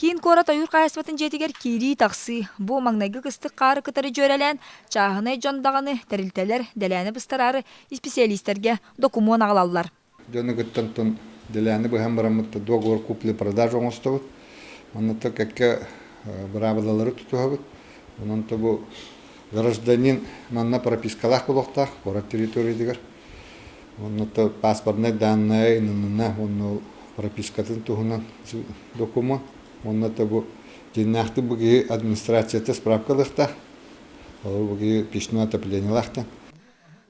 Киин куорат ойуур хаһаайыстыбатын дьиэтигэр киирии-тахсыы. Бу маҥнайгы кыстык хаары кытары дьүөрэлээн, чааһынай дьон даҕаны, тэрилтэлэр дэлээни быстараары исписэлиистэргэ докумуон аҕалаллар. Дьону кытта онтон дэлээни быһан бараммыт договор купли-продажа оҥостобут. Онно кэккэ быраабылалары тутуһабыт. Онон бу гражданин манна пропискалаах буолуохтаах куорат территориятыгар. Онно паспортнай данные ынынына онно пропискатын туһунан докумуон. Онно бу дьиннээхтик бу киһи администрацията справкалыахтаах. Ол бу киһи печное отоплениелаахтан.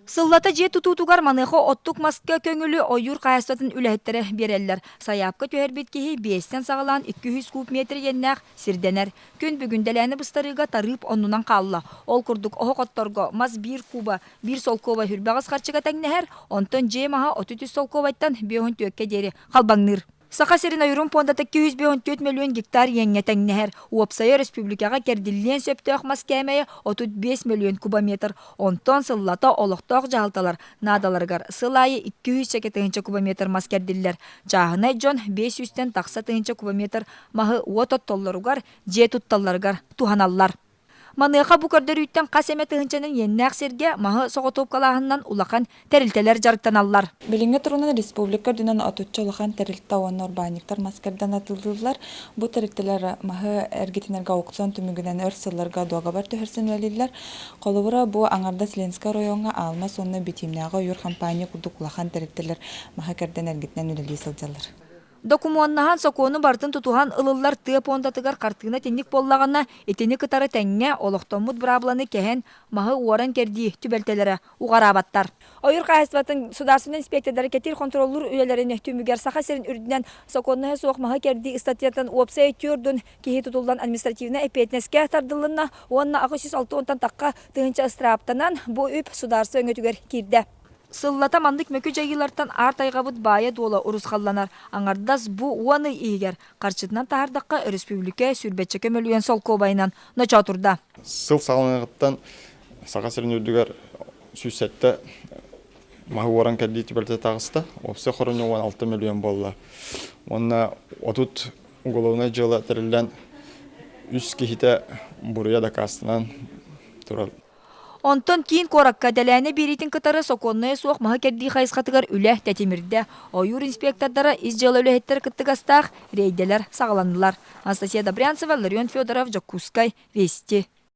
Сыллата дьиэ тутуутугар маныаха оттук маска көҥүлү ойуур хаһаайыстыбатын үлэһиттэрэ биэрэллэр. Сайаапка түһэрбит киһи биэстэн саҕалаан 200 куб метр иэннээх сирдэнэр. Күн бүгүн дэлээни быстарыыга тарыып оннунан хаалла. Ол курдук оһох отторго мас биир куба биир солкуобай хүрбэҕис харчыга тэҥнэһэр, онтон дьиэ маһа 33 солкуобайтан 54-кэ диэри халбаҥныыр. Саха сирин ойуурун пуондата 254 мөлүйүөн гектар иэҥҥэ тэҥнэһэр. Уопсайа өрөспүүбүлүкэҕэ кэрдиллиэн сөптөөх мас кээмэйэ 35 мөлүйүөн кубометр. Онтон сыллата олохтоох дьаһалталар наадаларыгар сыл аайы 200 тыһыынча кубометр мас кэрдиллэр. Чааһынай дьон 500-тэн тахса тыһыынча кубометр маһы уот оттоллоругар, дьиэ тутталларыгар туһаналлар. Маныаха бу көрдөрүүттэн хас эмэ тыһыынчанан иэннээх сиргэ маһы соҕотуопкалааһынынан улахан тэрилтэлэр дьарыктаналлар. Билиҥҥи туругунан республика үрдүнэн отучча улахан тэрилтэ уонна урбаанньыктар мас кэрдэн атыылыыллар. Бу тэрилтэлэр маһы эргитинэргэ аукцион түмүгүнэн өр сылларга дуогабар түһэрсэн үлэлииллэр. Холобура, бу аҥардас Ленскэй оройуоҥҥа Алмаз уонна Битиимнээҕи ойуур хампаанньа курдук улахан тэрилтэлэр маһы кэрдэн эргитинэн үлэлии сылдьаллар. Докумуоннаһан, сокуону барытын тутуһан ылыллар тыа пуондатыгар хартыына итинник буоллаҕына, итини кытары тэҥҥэ олохтоммут быраабыланы кэһэн, маһы уоран кэрдии түбэлтэлэрэ уҕараабаттар. Ойуур хаһаайыстыбатын судаарыстыбаннай инспектордара кэтиир хонтуруоллуур үлэлэрин түмүгэр Саха сирин үрдүнэн сокуоннаһа суох маһы кэрдии ыстатыйатын уопсай түөрдун киһи тутуллан административнай эппиэтинэскэ тардылынна уонна 860-тан тахха тыһыынча ыстырааптанан, бу үп судаарыстыба өҥөтүгэр киирдэ. Сыллата маннык мөкү дьайыылартан аар тайҕабыт баайа-дуола урусхалланар. Аҥардас бу уон ый иһигэр харчытынан таһаардахха өрөспүүбүлүкэ сүүрбэччэкэ мөлүйүөн солкуобайынан ночоотурда. Сыл саҕаланыаҕыттан Саха сирин үрдүгэр 107 маһы уоран кэлии түбэлтэ таҕыста. Уопсай хоронньу 16 мөлүйүөн буолла. Уонна 30 уголовнай дьыала тэриллэн үс киһитэ буруйа дакаастанан турар. Онтон киин куоракка дэлээнэ биэриитин кытары сокуоннайа суох маһы кэрдии хайысхатыгар үлэ тэтимирдэ. Ойуур инспектордара ис дьыала үлэһиттэр кыттыгастаах рейдэлэр саҕаланнылар. Анастасия Добрянцева, Ларион Федоров, Дьокуускай, Вести.